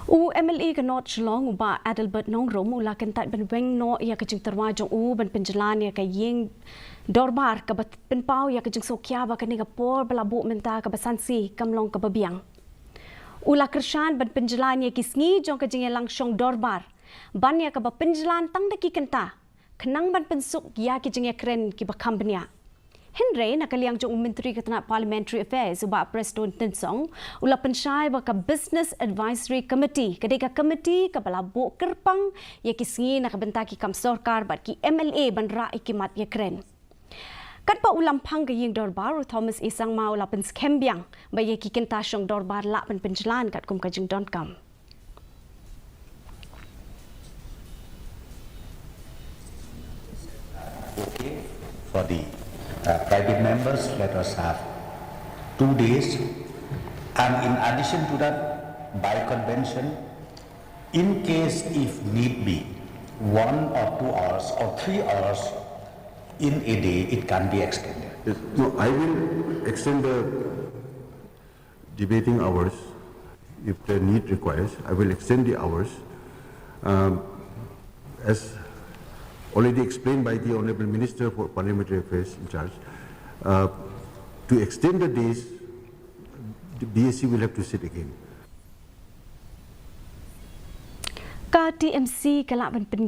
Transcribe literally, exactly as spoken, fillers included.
U M L A ka North Shillong, u Bah Adelbert Nongrum, u la kyntait ban weng noh ïa ka jingtyrwa jong u ban pynjlan ïa ka ïing dorbar kaba pynpaw ïa ka jingsngewkhia ba kane ka por ba la buh mynta kaba san sngi kam long kaba biang. U la kyrshan ban pynjlan ïa ki sngi jong ka jingïalang shong dorbar ban ïa kaba pynjlan tang da ki kynta, khnang ban pynsuk ïa ki jingïakren kiba kham bniah. Hynrei na ka liang jong u Myntri ka tnat Parliamentary Affairs, u Bah Prestone Tynsong, u la pynshai ba ka Business Advisory Committee ka dei ka komiti kaba la buh kyrpang ïa ki sngi na ka bynta ki kam sorkar bad ki M L A ban rah ïa ki mat ïakren. Katba u la ïaphang ka ïing dorbar, u Thomas E Sangma u la pynskhem biang ba ïa ki kynta shong dorbar lah ban pynjlan katkum ka jingdonkam. Okay, for the uh, private members, let us have two days. And in addition to that, by convention, in case if need be, one or two hours or three hours in a day, it can be extended. Yes. No, I will extend the debating hours if the need requires. I will extend the hours. Um, as already explained by the Honorable Minister for Parliamentary Affairs in charge, uh, to extend the days, the B A C will have to sit again. Ka T M C ka lah ban pyn